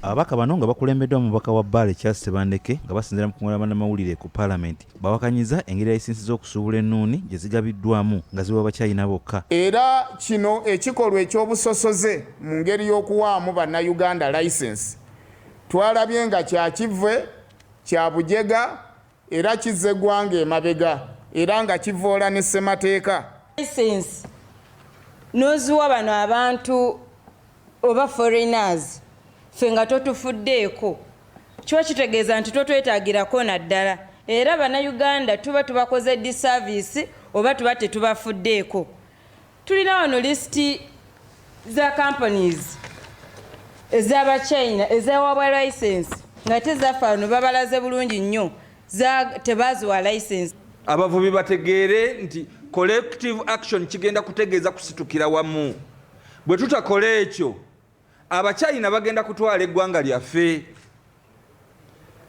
Ababaka bano nga bakulembeddwa omubaka wa Bbaale Charles Tebandeke nga basinziira mu kuŋŋaana bannamawulire ku Palamenti bawakanyiza engeri layisinsi z'okusuubula ennuuni gye zigabiddwamu nga ziweebwa Bachina bokka. Era kino ekikolwa eky'obusosoze mu ngeri y'okuwaamu Bannayuganda license twalabye nga kya kivve, kya bujega era kizza eggwanga emabega era nga kivvoola ne ssemateeka. License n'oziwa bano abantu oba foreigners, ffe nga totufuddeeko, kiba kitegeeza nti totwetagirako naddala, era Bannayuganda tuba tubakoze disservice oba tuba tetubafuddeeko. Tulina wano lisiti za companies ez'Abachina ezawabwa license, nga tezaffe wano babalaze bulungi nnyo, tebaziwa license. Abavubi bategeere nti collective action kigenda kutegeeza kusitukira wamu. Bwe tutakola ekyo, Abachina bagenda kutwala eggwanga lyaffe.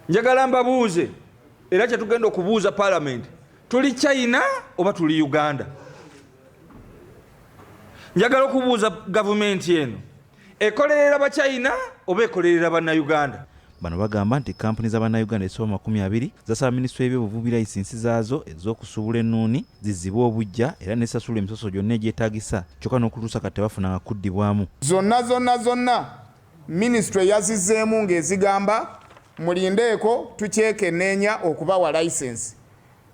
Njagala mbabuuze, era kyetugenda okubuuza Palamenti, tuli China oba tuli Uganda? Njagala okubuuza gavumenti eno, ekolerera Bachina oba ekolerera Bannayuganda? Bano bagamba nti kampuni z'Abannayuganda ezisoba 20 zasaba minisitule y'ebyobuvubi layisinsi zaazo ez'okusuubula ennuuni zizibwe obuggya era nesasula emisoso gyonna egyetaagisa, kyokka n'okutuusa kati tebafunanga kuddibwamu. Zonna zonna zonna minisitule yazizzeemu ng'ezigamba mulindeeko tukyekenneenya okubawa license,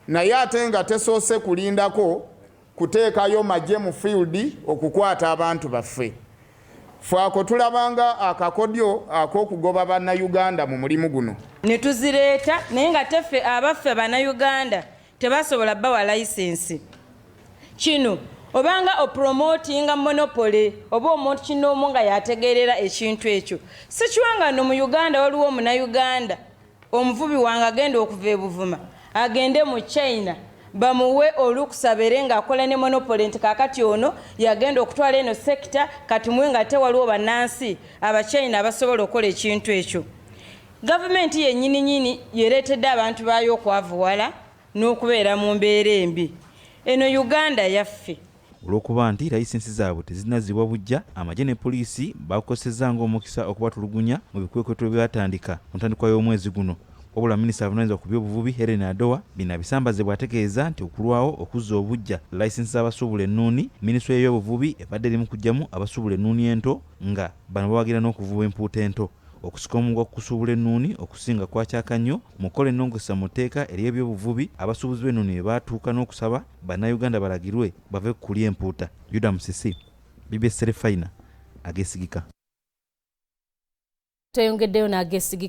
naye ate nga tesoose kulindako kuteekayo magye mu field okukwata abantu baffe. Ffe ako tulabanga akakodyo ak'okugoba Bannayuganda mu mulimu guno. Ne tuzireeta, naye nga teffe abaffe Bannayuganda tebasobola bawa layisinsi. Kino obanga opromotinga monopoly oba omuntu kinoomu nga yategeerera ekintu ekyo, si kiwanga no mu Uganda waliwo Omunayuganda omuvubi wange agenda okuva ebuvuma agende mu China bamuwe olukusa abeere ng'akola ne monopoly, nti kaakati ono yagenda okutwala eno sector, kati muwe, nga tewaliwo bannansi Abachina abasobola okukola ekintu ekyo. Gavumenti yennyininyini yereetedde abantu baayo okwavuwala n'okubeera mu mbeera embi. Eno Uganda yaffe. Olw'okuba nti layisinsi zaabwe tezinazzibwa buggya, amagye ne poliisi bakozesezza ng'omukisa okubatulugunya mu bikwekweto byatandika ku ntandikwa y'omwezi guno. Wabula minisita avunaanyizibwa ku byobuvubi Helen Adoa bino abisambaze bw'ategeeza nti okulwawo okuzza obuggya layisinsi z'abasuubula ennuuni, minisitule y'ebyobuvubi ebadde eri mu kuggyamu abasuubula ennuuni ento, nga bano bawagira n'okuvuba empuuta ento. Okusika omuguwa ku kusuubula ennuuni okusinga kwakyaka nnyo mu kukola ennongoosereza mu tteeka ery'ebyobuvubi, abasuubuzi b'ennuuni bye baatuuka n'okusaba Bannayuganda balagirwe bave ku kulya empuuta. Yuda Musisi, BBS Terefayina, ageesigika. Tweyongeddeyo n'ageesigika.